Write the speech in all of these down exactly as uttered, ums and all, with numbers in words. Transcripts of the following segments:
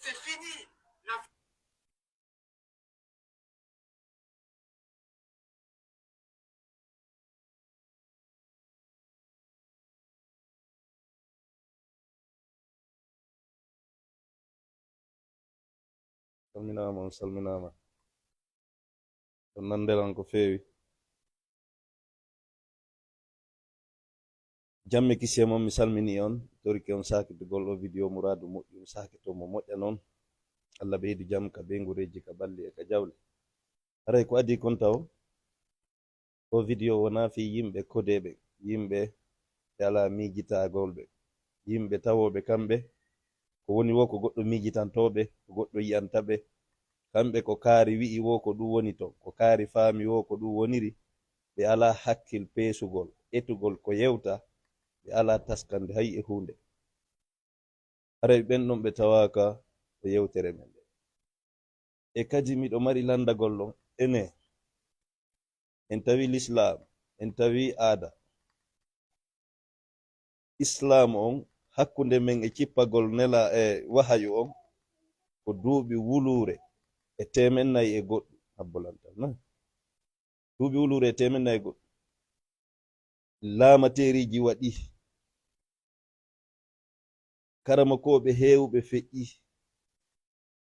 C'est fini. La Salminaama, on salminaama. On nan ndelan ko feewi. Jamme kisiye mon, mi salmini on, torike on sakitugol o video muradu moƴƴum sakito mo moƴƴa non. Allah ɓeydu jam ka ɓeyngureji, ka ɓalli e ka jawle. Haray ko adi kon taw o video wona fi yimɓe kodeɓe, yimɓe ɓe ala miijitagol ɓe, yimɓe tawoɓe kamɓe ko woni wo ko goɗɗo miijitantooɓe, ko goɗɗo yi'anta ɓe. Kamɓe ko kaari wi'i wo ko ɗum woni ton, ko kaari faami wo ko ɗum woniri. Ɓe alaa hakkil peesugol, etugol ko yewta, ɓe alaa taskande hay e huunde. Haray ɓen ɗon ɓe tawaaka e yewtere men nde. E kadi miɗo mari lanndagol ɗon, ene en tawi lislaam, en tawi aada. Islaam on hakkunde men e cippagol nela e wahayu on ko duuɓi wuluure e teemen nayi e goɗɗum, habbo lantal na. Duuɓi wuluure e teemen nayi e goɗɗum. Laamateeriiji waɗi. Karamokooɓe heewuɓe feƴƴi.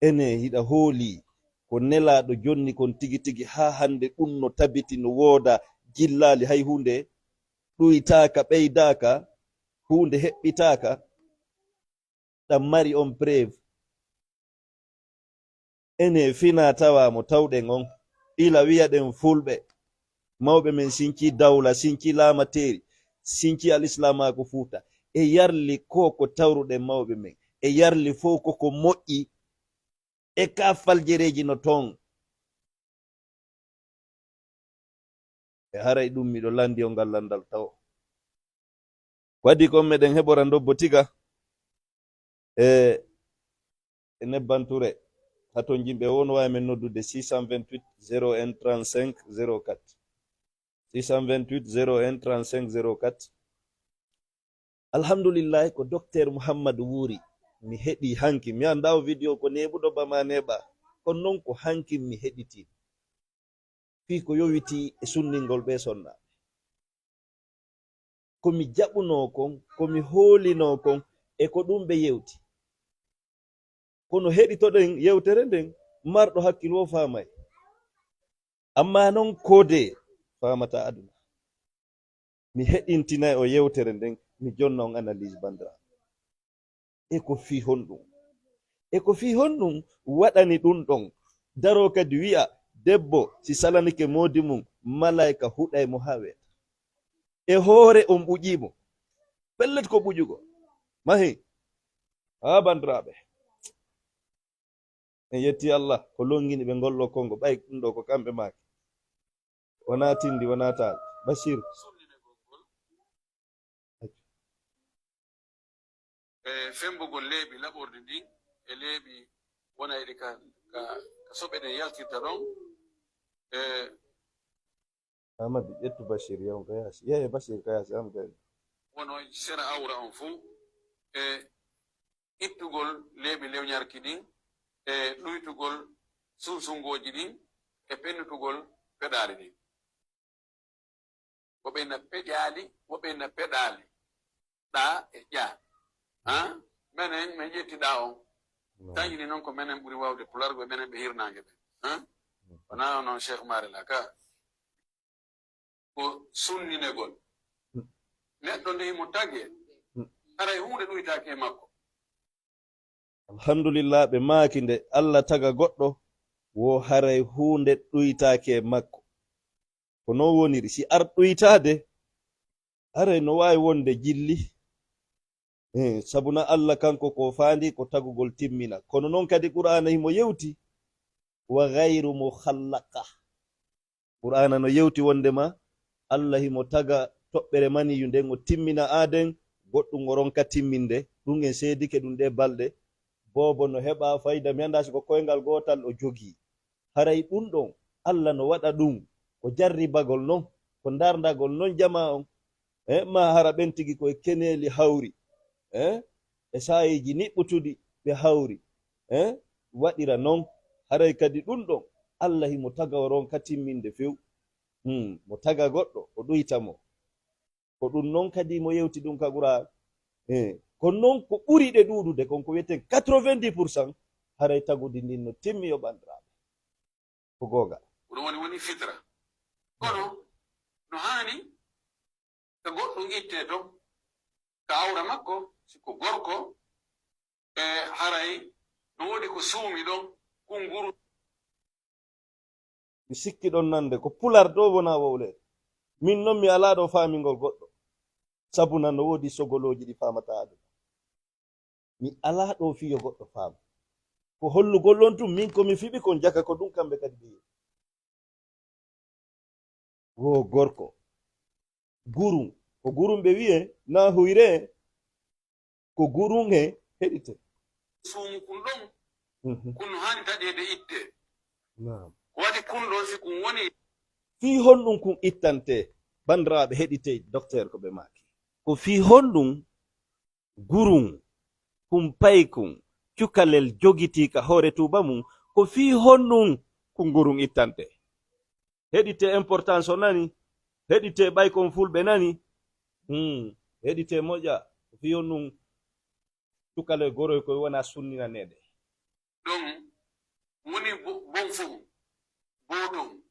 Ene hiɗa hooli ko nelaaɗo jonni kon tigi tigi haa hannde ɗum no tabiti, no wooda, jillaali hay huunde ɗuytaaka, ɓeydaaka, huunde heɓɓitaaka, ɗam mari on preuve. Ene fina tawa mo tawɗen on, ila wiyaɗen fulɓe, mawɓe men sinci dawla, sinci laamateeri, sinci alislaamaaku Fuuta, e yarli ko ko tawruɗen mawɓe men, e yarli fof ko ko moƴƴi, e ka faljereeji no toon. E haray ɗum miɗo lanndi on ngal lanndal tawo. Ko adii kon meɗen heɓora ndobbo tiga e e nebban ture. Haton jimɓe won waawi men noddude six cent vingt-huit zéro un trente-cinq zéro quatre. Six cent vingt-huit zéro un trente-cinq zéro quatre. Alhamdulillahi ko docteur Muhammad wuuri. Mi heɗi hanki. Mi annda o video ko neɓuɗo ba ma neɓa. Kono noon ko hanki mi heɗiti. Fii ko yowiti e sunningol ɓe sonna. Ko mi jaɓunoo kon, ko mi hoolinoo kon, e ko ɗum ɓe yewti. Kono heɗitoɗen yewtere nden, marɗo hakkil wo faamay. Amma non koode faamata aduna. Mi heɗintinay o yewtere nden, mi jonna on analyse bandira. E ko fii honɗum? E ko fii honɗum waɗani ɗum ɗon? Daroo kadi wi'a, debbo si salanike moodi mum, malaa'ika huɗay mo haa weeta. E hoore on ɓuƴii mo. Pellet ko ɓuƴugo. Mahi. Haa bandiraaɓe. En yetti Allah ko longini ɓe ngol ɗo kongo, ɓay ɗum ɗo ko kamɓe maaki. Wonaa tindi, wonaa taal. Bashir. E femmbugol leeɓi laɓorɗi ndin e leeɓi wonayɗi ka, ka, ka soɓe ɗen yaltirta ɗon. E Amadu, ƴettu Bashir, yahu ka yaasi. Yehe Bashir ka yaasi, am kadi. Wono sera awra on fof, e ittugol leeɓi lewñarki ɗin, e ɗuytugol sunsungooji ɗin, e pennutugol peɗaali ɗin. Woɓɓe na peƴaali, woɓɓe na peɗaali. Ɗa e ƴa. Ha? Menen, min ƴetti ɗa on. Tañini noon ko menen ɓuri waawde pulargo e menen ɓe hirnaange ɓe. Ha? Wonaa noon Cheikh Mare la ka. Ko sunninegol. Neɗɗo nde himo tagee, haray huunde ɗuytaaki e makko. Alhamdulillah, ɓe maaki nde Allah taga goɗɗo, wo haray huunde ɗuytaaki e makko. Ko non woniri, si ar ɗuytaade, haray no waawi wonde jilli. Eh, sabuna Allah kanko ko faandi ko tagugol timmina. Kono non kadi Qur'aana himo yewti, wa gayru mukhallaqa. Qur'aana no yewti wondema Allah himo taga toɓɓere maniyu nden, o timmina aaden, goɗɗum o ronka timminde. Ɗum en seedike ɗum ɗe balɗe. Boobo no heɓa fayda, mi anndaa si ko koyngal gootal o jogii. Haray ɗum ɗon, Allah no waɗa ɗum, ko jarribagol non, ko ndarndagol non jamaa on. Eh, ma hara ɓen tigi ko e keneeli hawri, eh, e saayiiji niɓɓutuɗi ɓe hawri. Eh? Waɗira non, haray kadi ɗun ɗon, Allah himo taga o ronka timminde few. Hmm, mo taga goɗɗo, o ɗuyta mo. Ko ɗun non kadi mo yewti ɗun ka Qur'an. Eh, ko non ko ɓuri ɗe ɗuuɗude kon ko wi'eten quatre-vingt-dix pour cent, haray tagudi ndin no timmi yo banndiraaɓe. Ko goonga. Ko ɗum woni, woni fitra. Kono no haani ka goɗɗum ittee ton, ka awra makko, si ko gorko, e haray no woodi ko suumi ɗon, kunguru. Mi sikki ɗon nande ko pular ɗo wona wowleede. Min non mi alaa ɗo faamingol goɗɗo. Sabu nan no woodi sogolooji ɗi faamataa aduna. Mi alaa ɗo fii yo goɗɗo faamu. Ko hollugol on tun, min ko mi fiɓi kon jaka ko ɗun kamɓe kadi ɓe yi'i. Wo gorko. Gurun. Ko gurun ɓe wi'e, naa huyre. Ko gurun he heɗite. Suumu kun ɗon, mhm, kun no haani taƴeede itte. Naam. Ko waɗi kun ɗon si kun woni. Fii honɗun kun ittante, banndiraaɓe heɗite, docteur ko ɓe maaki. Ko fii honɗun gurun, kun paykun, cukalel jogitii ka hoore tuuba mun, ko fii honɗun kun gurun ittante. Heɗite importance o nani, heɗite ɓaykon fulɓe nani. Hmm, heɗite moƴƴa, ko fii honɗun cukalel goroy koy wona sunninaneede. Ɗon woni bo-, bon fof, booton.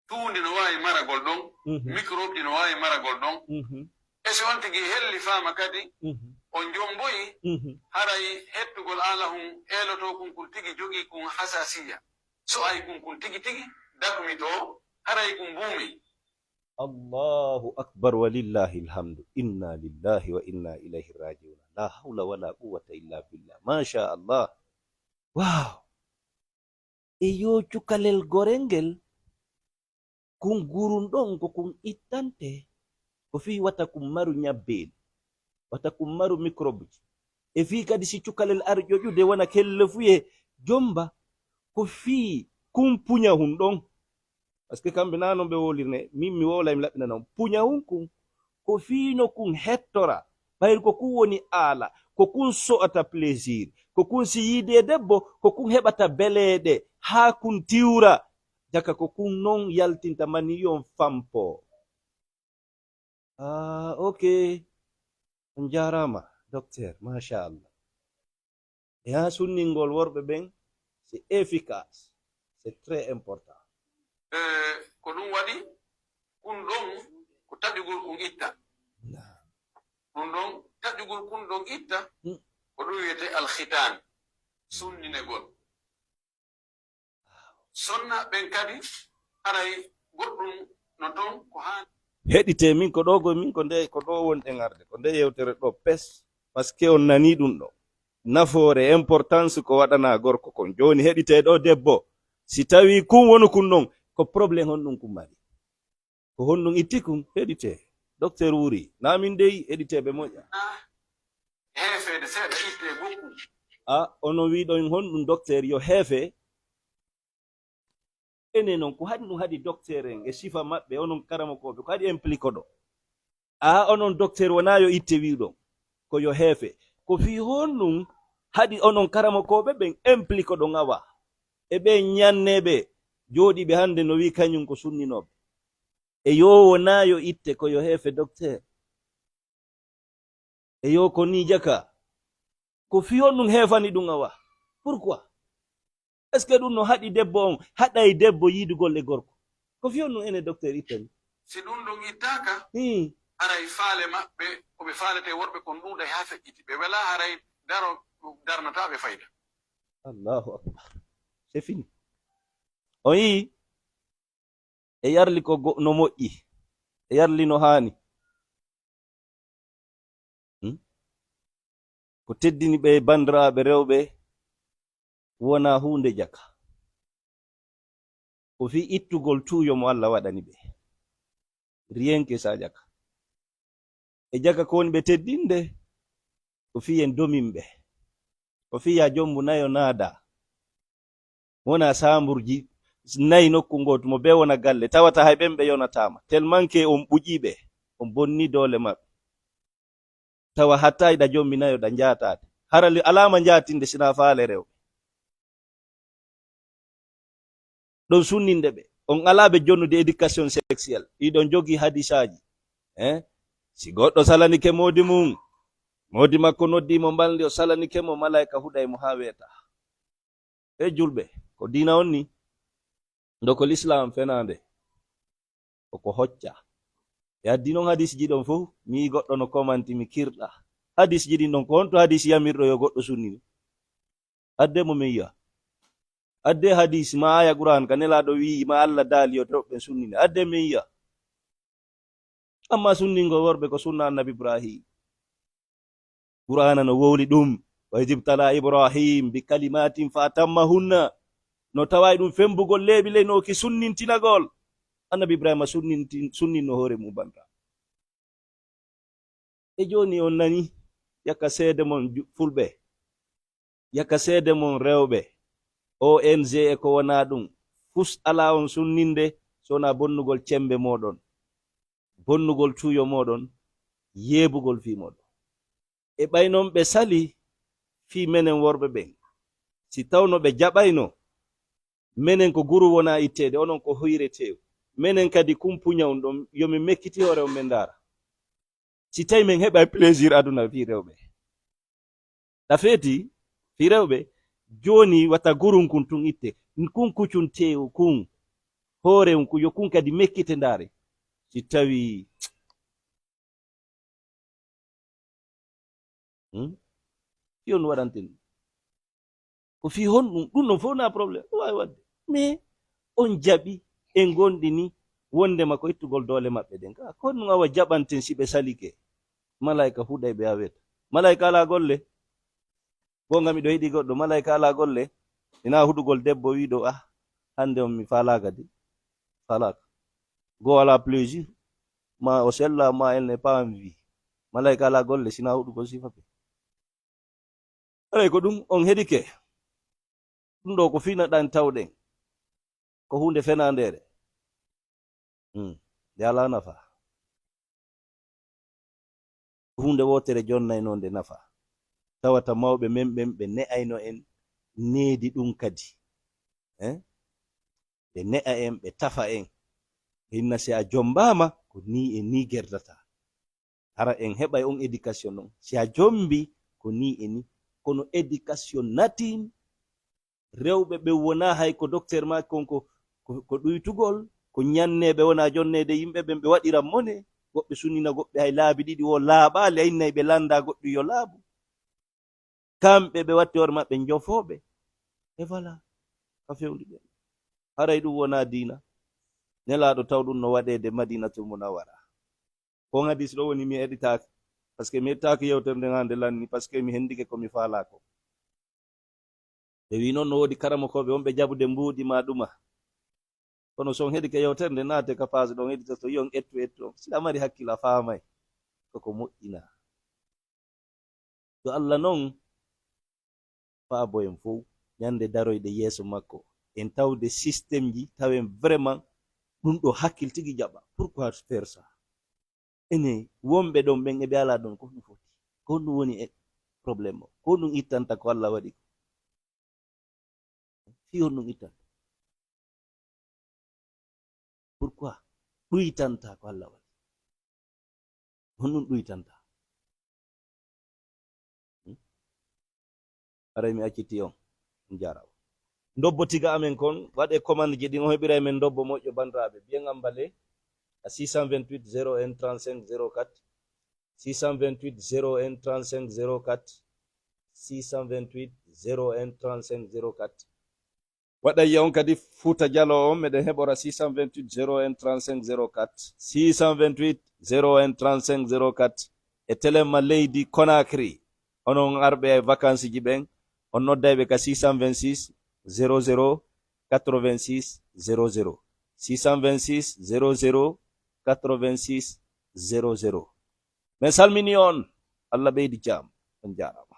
Tuundi no waawi maragol ɗon, mhm, microbe ɗi no waawi maragol ɗon. Mhm. E si on tigi helli faama kadi, mhm, on jomboyi, mhm, haray hettugol alahun eelotoo kun, kun tigi jogii kun hasasiya. So ay kun, kun tigi tigi dakmitoo, haray kun buumi. Allahu akbar, walillahi alhamdu. Inna lillahi wa inna ilayhi raji'un. La hawla wala quwwata illa billah. Masha Allah. Wow. E yo cukalel gorel ngel, kun gurun ɗon ko kun ittante, ko fii wata kun maru ñabbeeli, wata kun maru microbe ji. E fii kadi si cukalel ari ƴoƴude wona kellefuye jomba, ko fii kun puñahun ɗon. Parce que kamɓe naa non ɓe wowlirne, min mi wowlay mi laɓɓina non. Puñahun kun, ko fii no kun hettora. Ɓayri ko kun woni aala, ko kun so'ata plaisir, ko kun si yiidi e debbo, ko kun heɓata beleeɗe, haa kun tiwra. Jaka ko kun non yaltinta maniyu on fampo. Ah, ok. On jaaraama, docteur, machallah. E haa sunningol worɓe ɓen, c'est efficace, c'est très important. E ko ɗum waɗi, kun ɗon ko taƴugol kun itta. Naam. Ɗum ɗon, taƴugol kun ɗon itta, hmm, ko ɗum wiyetee alkhitaan, sunninegol. Sonnaaɓe ɓen kadi, haray goɗɗum no ton ko haani. Heɗitee min ko ɗoo go-, min ko nde, ko ɗoo wonɗen arde, ko nde yewtere ɗoo pes, parce que on nanii ɗum ɗoo. Nafoore, importance ko waɗanaa gorko kon. Jooni heɗitee ɗoo debbo, si tawii kun wonu kun ɗon, ko problème honɗum kun mari? Ko honɗum itti kun? Heɗitee. Docteur Wuri, naa min dey heɗiteeɓe moƴƴa. Ah, heefeede seeɗa ittee goɗɗum. A, onon wiɗon honɗum docteur yo heefe? Enen non, ko haɗi ɗum haɗi docteur en e sifa maɓɓe, onon karamokooɓe, ko haɗi implique ɗo? A, onon docteur wonaa yo itte wi'uɗon, ko yo heefe. Ko fii honɗum haɗi onon karamokooɓe ɓen implique ɗon awa? E ɓen ñanneeɓe jooɗiiɓe hannde no wi'i kañum ko sunninooɓe. E yo wonaa yo itte ko yo heefe docteur. E yo ko nii jaka. Ko fii honɗum heefani ɗum awa? Pourquoi? Est-ce que ɗum no haɗi debbo on, haɗay debbo yiidugol e gorko? Ko fii honɗum enen docteur ittani? Si ɗum ɗum ittaaka, hii, haray faale maɓɓe, ko ɓe faaletee worɓe kon ɗuuɗay haa feƴƴiti. Ɓe welaa haray daro, darnataa ɓe fayda. Allahu akbar. C'est fini. On yii? E yarli ko go-, no moƴƴi. E yarli no haani. Hmm? Ko teddini ɓe banndiraaɓe rewɓe wonaa huunde jaka. Ko fii ittugol tuuyo mo Alla waɗani ɓe. Rien que ça jaka. E jaka ko woni ɓe teddinde, ko fii en domin ɓe. Ko fii yaa jombu nayo naada. Wona saamburji nayi nokku ngootu, mo bee wona galle, tawata hay ɓen ɓe yonataama. Tellement que on ɓuƴii ɓe, on bonni doole maɓɓe. Tawa hatta iɗa jombi nayo ɗa njaataade. Hara li-, alaama njaatinde sinaa faale rewɓe. ɗon sunninde ɓe. On alaa ɓe jonnude éducation sexuelle. Iɗon jogii hadisaaji. Eh? Si goɗɗo salanike moodi mum, moodi makko noddi mo mbalndi, o salanike mo, malaika huɗay mo haa weeta. E julɓe, ko diina on ni? Ndo ko Lislaam fenaande. Ko ko hocca. E addi non hadisji ɗon fof, mi yi'i goɗɗo no komanti, mi kirɗa. Hadisji ɗin ɗon, ko honto hadis yamirɗo yo goɗɗo sunnini? Adde mo min yi'a. Adde hadis ma aya Qur'an ka Nelaaɗo wi'i ma Allah daali yo rewɓe ɓen sunnine. Adde min yi'a. Amma sunningol worɓe ko sunna Annabi Ibrahim. Qur'aana no wowli ɗum. "Wa idh ibtala Ibrahim bi kalimatin fa atammahunna." No taway ɗum fembugol leeɓi ley no ki sunnintinagol. Annabi Ibrahima sunnintin-, sunninno hoore mum banta. E jooni on nani, yakka seede mon ju-, fulɓe, yakka seede mon rewɓe, O N G e ko wonaa ɗum, fus alaa on sunninde so wonaa bonnugol cembe mooɗon, bonnugol tuuyo mooɗon, yeebugol fii mooɗon. E ɓay non ɓe sali fii menen worɓe ɓen. Si tawno ɓe jaɓayno, menen ko guru wonaa itteede, onon ko hoyre tew. Menen kadi kumpuña on ɗon, yo min mekkiti hoore on men ndaara. Si tawi men heɓay plaisir aduna fii rewɓe. Ɗa feeti fii rewɓe, jooni wata gurun kun tun itte. Kun kucun tew kun, hoore on kun, yo kun kadi mekkite ndaare. Si tawi Hmm? Fii on waɗanten ɗum. Ko fii honɗum? Ɗum ɗon fof na problème. Ɗum waawi waɗde. Mais on jaɓi, en ngonɗini wondema ko ittugol doole maɓɓe ɗen. Ka, ko ɗum awa jaɓanten si ɓe salike. Malaika huɗay ɓe a weta. Malaika alaa golle. Goonga miɗo yiɗi goɗɗo. Malaika alaa golle. Ina huɗugol debbo wiɗo, "Ah, hannde on mi faalaaka de." Faalaaka. Goo alaa plaisir. Ma o sella, ma elle n'est pas en vie. Malaika alaa golle, sina huɗugol sifa ɓe. Haray ko ɗum on heɗike. Ɗum ɗo ko fina ɗan tawɗen. Ko huunde fenaandeere. Hmm. Nde alaa nafa. Huunde wootere jonnayno nde nafa. Tawata mawɓe men ɓen ɓe ne'ayno en needi ɗum kadi. Eh? Ɓe ne'a en, ɓe tafa en. Hinna si a jombaama, ko nii e nii gerdata. Hara en heɓay on éducation ɗon. Si a jombi, ko nii e nii. Kono éducation natin, rewɓe ɓe wonaa hay ko docteur ma kon ko, ko, ko ɗuytugol, ko ñanneeɓe wonaa jonneede yimɓe ɓen ɓe waɗiran mone, woɓɓe sunnina goɓɓe hay laabi ɗiɗi wo laaɓaali, a innay ɓe lannda goɗɗum yo laaɓu. Kamɓe ɓe watti hoore maɓɓe njofooɓe. E voilà, ka fewndi ɓen. Haray ɗum wonaa diina. Nelaaɗo taw ɗum no waɗeede Madinatul Munawwara. Ko on hadis ɗo woni mi heɗitaaka. Parce que mi heɗitaaka yewtere nden haa nde lanni, parce que mi hendike ko mi faalaa ko. Ɓe wi noon no woodi karamokooɓe wonɓe jaɓude mbuuɗi ma ɗuma. Kono so on heɗike yewtere nde, naate ka page ɗon, heɗitoto, yi on ettu, ettu on. Si a mari hakkil, a faamay. Koko moƴƴina. Yo Allah noon faabo en fow, ñande daroyɗe yeeso makko. En tawde système ji, tawen vraiment ɗum ɗo hakkil tigi jaɓa. Pourquoi faire ça? Ene wonɓe ɗon ɓen eɓe alaa ɗon, ko honɗum foti? Ko honɗum woni e problème o? Ko honɗum ittanta ko Allah waɗi ko? Fii honɗum ittanta? Pourquoi? Ɗuytanta ko Allah waɗi. Honɗum ɗuytanta? Hmm? Haray mi acciti on. On jaaraama. Ndobbo tiga amen kon, waɗe commande ji ɗin, on heɓiray men ndobbo moƴƴo, banndiraaɓe. Biyen am mbale, à six cent vingt-huit zéro un trente-cinq zéro quatre, six cent vingt-huit zéro un trente-cinq zéro quatre, six cent vingt-huit zéro un trente-cinq zéro quatre. Waɗay on kadi Fuuta Jaloo on, meɗen heɓora six cent vingt-huit zéro un trente-cinq zéro quatre, six cent vingt-huit zéro un trente-cinq zéro quatre, e Telema leydi Conakry. Onon arɓe e vacances ji ɓen, on nodday ɓe ka six cent vingt-six zéro zéro quatre-vingt-six zéro zéro, six cent vingt-six zéro zéro quatre-vingt-six zéro zéro. Men salmini on, Allah ɓeydi jam, on jaaraama.